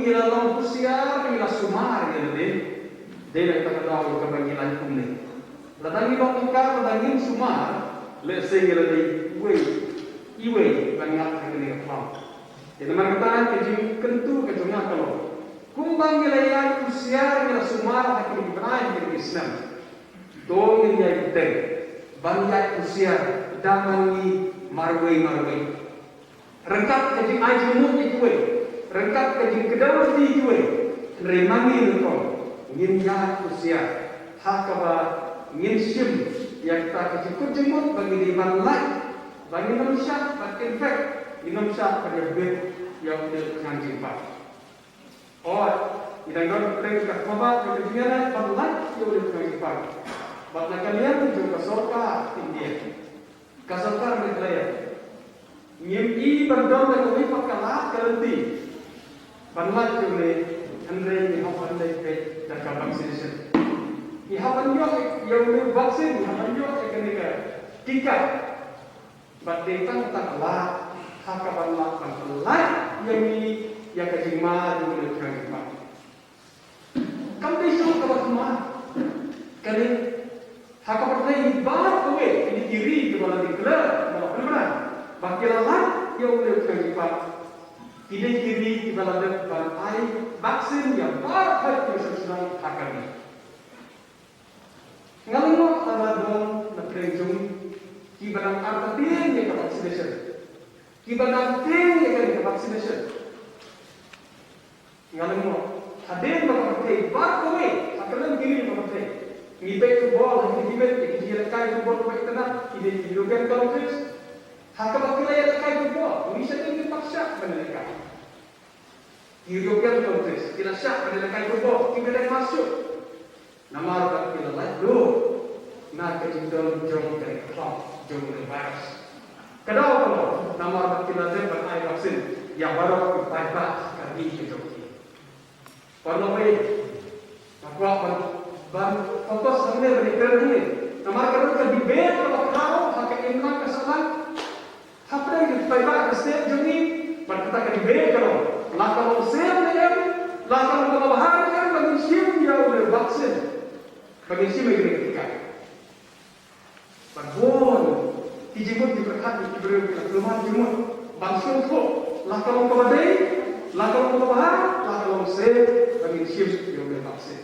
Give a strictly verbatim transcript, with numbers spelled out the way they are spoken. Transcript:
Ngi la long husiar, ngi la sumar ïa lade. Dei na kata ka daw kaba ngi la ïa kumne. Lada ngi long ïa ka, lada ngim sumar, lehse ngi la dei iwei, iwei ban ngat ha kane ka phang. Te namar kata ka jingkyntu ka jong nga ka long, kumba ngi la ïa husiar, ngi la sumar ha kine ki bnai, ha kine ki snem, to ngin ïa bteng ban ïa husiar da ma ngi marwei marwei. Ryngkat ka jingai jingmut ïa kiwei, ryngkat ka jingkdew lynti ïa kiwei. Hynrei ma ngi nyngkong ngin ïa husiar ha kaba ngin shim ïa kata ka jingkut jingmut ba ngi dei ban lait, ba ngin ym shah ban infect, ngin ym shah ban ïa bit ïa u dei u khnang jingpang. Oi, ngi dang don pyrshah ka khmat ka jingïaleh ban lait ïa u dei u khnang jingpang. Bad na ka liang jong ka sorkar India, ka sorkar Meghalaya, ngim i ban don da kawei pat ka lad ka lynti ban lait ïa une, hynrei ngi hap ban leit peit da ka vaccination. Ngi hap ban ïoh ïa une u vaccine, ngi hap ban ïoh ïa kane ka tika. Bad dei tang kata ka lad ha kaban lah ban pyllait ïa ngi ïa ka jingma jong une u khnang jingpang. Kam dei shuh kaba thymmai. Kane, ha ka pyrthei baroh kawei, kine ki ri kiba la declare, kiba la pynbna ba ki la lait ïa une u khnang jingpang, ki dei ki ri kiba la dep ban ai vaccine ïa baroh hynriew ki nongshong shnong ha ka ri. Nga lyngngoh lada don na pdeng jong ngi kiba dang artatien ïa ka vaccination, kiba dang tieng ïa ka vaccination. Nga lyngngoh hadien ba ka pyrthei baroh kawei, ha kylleng ki ri ba ka pyrthei, ngi peit football, ha ki debate, ki ïalehkai football kaba itynnad, ki dei ki European countries. Ha kaba ki la ïalehkai football, ngi shadien ngim pat shah ban ïalehkai. Ki European countries ki la shah ban ïalehkai football, ki dang mad shuh. Namar ba ki la lait lut na ka jingdon jong ka jong ka virus. Ka daw ka long namar ba ki la dep ban ai vaccine ïa baroh ki paidbah ka ri ka jong ki. Paralok, nga kwah ban, ban focus hangne, ban ïakren hangne. Namar ka don ka debate kaba khraw ha ka imlang ka sahlang hapdeng ki paidbah ka state jong ngi. Bad kata ka debate ka long, la ka long safe ne em, la ka long kaba bha ne em ba ngin shim ïa une u vaccine, ba ngin shim ïa une u tika. Bad bun ki jingmut ki pyrkhat, ki briew ki la kulmar jingmut ban sngewthuh la ka long kaba dei, la ka long kaba bha, la ka long safe ba ngin shim ïa une u vaccine.